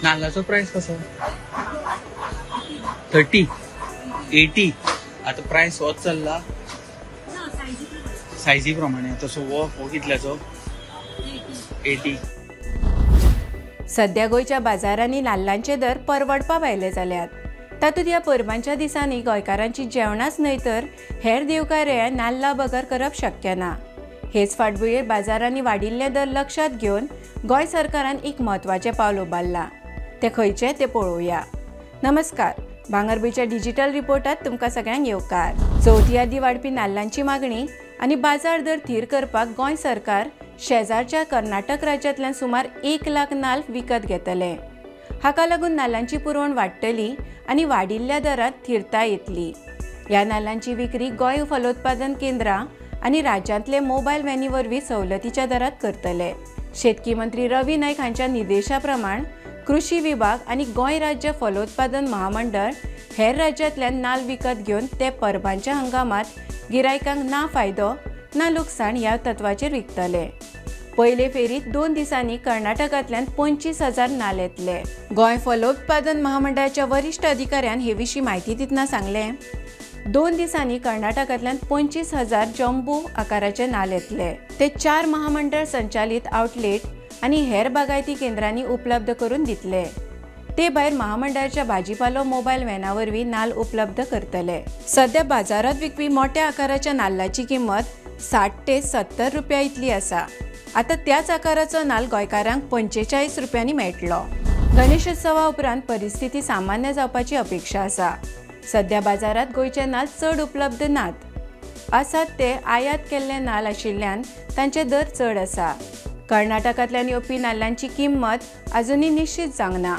नाल्लाचो प्रायस कसो? 30 80. आतां प्रायस होच चल्ला सायजी प्रमाणे. तसो हो कितल्याचो? 80. सध्या गोंयच्या बाजारांनी नाल्लांचे दर परवडपा भायले जाल्यात. तातूंत ह्या परबांच्या दिसांनी गोंयकारांची जेवणाच न्हय तर हेर देवकार्यां नाल्ला बगर करप शक्य ना. हेच फाटभुंयेर बाजारांनी वाडिल्ले दर लक्षांत घेवन गोंय सरकारान एक म्हत्वाचें पावल उबारलां. तें खंयचें तें पळोवया. नमस्कार, भांगरभूंयच्या डिजिटल रिपोर्टात तुमकां सगळ्यांक येवकार. चवथी आदीं वाडपी नाल्लांची मागणी आनी बाजार दर थीर करपाक गोंय सरकार शेजारच्या कर्नाटक राज्यांतल्यान सुमार 1 लाख नाल्ल विकत घेतले. हाका लागून नाल्लांची पुरवण वाडटली आनी वाडिल्ल्या दरांत थिरताय येतली. ह्या नाल्लांची विक्री गोंय फलोत्पादन केंद्रां आनी राज्यांतले मोबायल व्हॅनी वरवीं सवलतीच्या दरांत करतले. शेतकी मंत्री रवी नायक हांच्या निर्देशा प्रमाण कृषी विभाग आनी गोंय राज्य फलोत्पादन महामंडळ हेर राज्यांतल्यान नाल्ल विकत घेवन ते परबांच्या हंगामात गिरायकांक ना फायदो ना लुकसाण ह्या तत्वाचेर विकतले. पयले फेरीत 2 दिसांनी कर्नाटकांतल्यान 25,000 नाल्ल येतले. गोंय फलोत्पादन महामंडळाच्या वरिश्ठ अधिकाऱ्यान हे विशीं म्हायती दितना सांगलें, 2 दिसांनी कर्नाटकांतल्यान 25,000 जम्बो आकाराचे नाल्ल येतले. ते 4 महामंडळ संचालित आउटलेट आनी हेर बागायती केंद्रांनी उपलब्ध करून दितले. ते भायर महामंडळाच्या भाजीपालो मोबायल व्हॅना वरवीं नाल्ल उपलब्ध करतले. सध्या बाजारांत विकपी मोठ्या आकाराच्या नाल्लाची किंमत 60 ते 70 रुपया इतली आसा. आतां त्याच आकाराचो नाल्ल गोंयकारांक 45 रुपयांनी मेळटलो. गणेशोत्सवा उपरांत परिस्थिती सामान्य जावपाची अपेक्षा आसा. सध्या बाजारांत गोंयचे नाल्ल चड उपलब्ध नात. आसात ते आयात केल्ले नाल्ल आशिल्ल्यान तांचे दर चड आसा. कर्नाटकांतल्यान येवपी नाल्लांची किंमत अजुनूय निश्चित जावंक ना.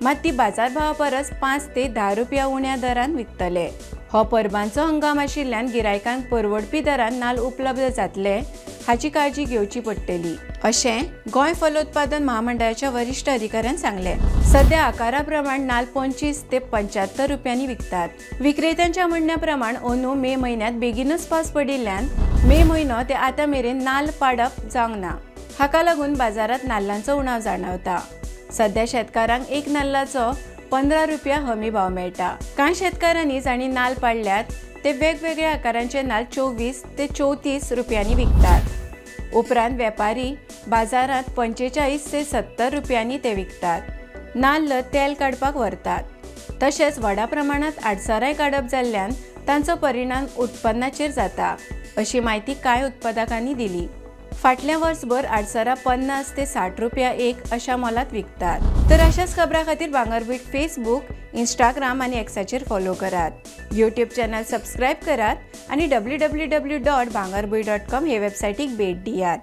मात ती बाजार भावा परस 5 ते 10 रुपया उण्या दरान विकतले. हो परबांचो हंगाम आशिल्ल्यान गिरायकांक परवडपी दरान नाल्ल उपलब्ध जातले हाची काळजी घेवची पडटली, अशें गोंय फलोत्पादन महामंडळाच्या वरिश्ठ अधिकाऱ्यान सांगलें. सध्या आकारा प्रमाण नाल्ल 25 ते 75 रुपयांनी विकतात. विक्रेत्यांच्या म्हणण्या प्रमाण अंदू मे म्हयन्यांत बेगीनूच पावस पडिल्ल्यान मे म्हयनो ते आतां मेरेन नाल्ल पाडप जावंक ना. हाका लागून बाजारांत नाल्लांचो उणाव जाणवता. सध्या शेतकारांक एक नाल्लाचो 15 रुपया हमी भाव मेळटा. कांय शेतकारांनी जांणी नाल्ल पाडल्यात ते वेगवेगळ्या आकारांचे नाल्ल 24 ते 34 रुपयांनी विकतात. उपरांत वेपारी बाजारांत 45 ते 70 रुपयांनी ते विकतात. नाल्ल तेल काडपाक व्हरतात. तशेंच व्हडा प्रमाणांत आडसरांय काडप जाल्ल्यान तांचो परिणाम उत्पन्नाचेर जाता, अशी म्हायती कांय उत्पादकांनी दिली. फाटल्या वर्सभर आडसरां 50 ते 60 रुपया एक अशा मोलांत विकतात. तर अशाच खबरां खातीर भांगरभूंय फेसबूक, इंस्टाग्राम आनी एक्साचेर फॉलो करात. यूट्यूब चॅनल सबस्क्रायब करात आनी www.bhangarbhuy.com हे वेबसायटीक भेट दियात.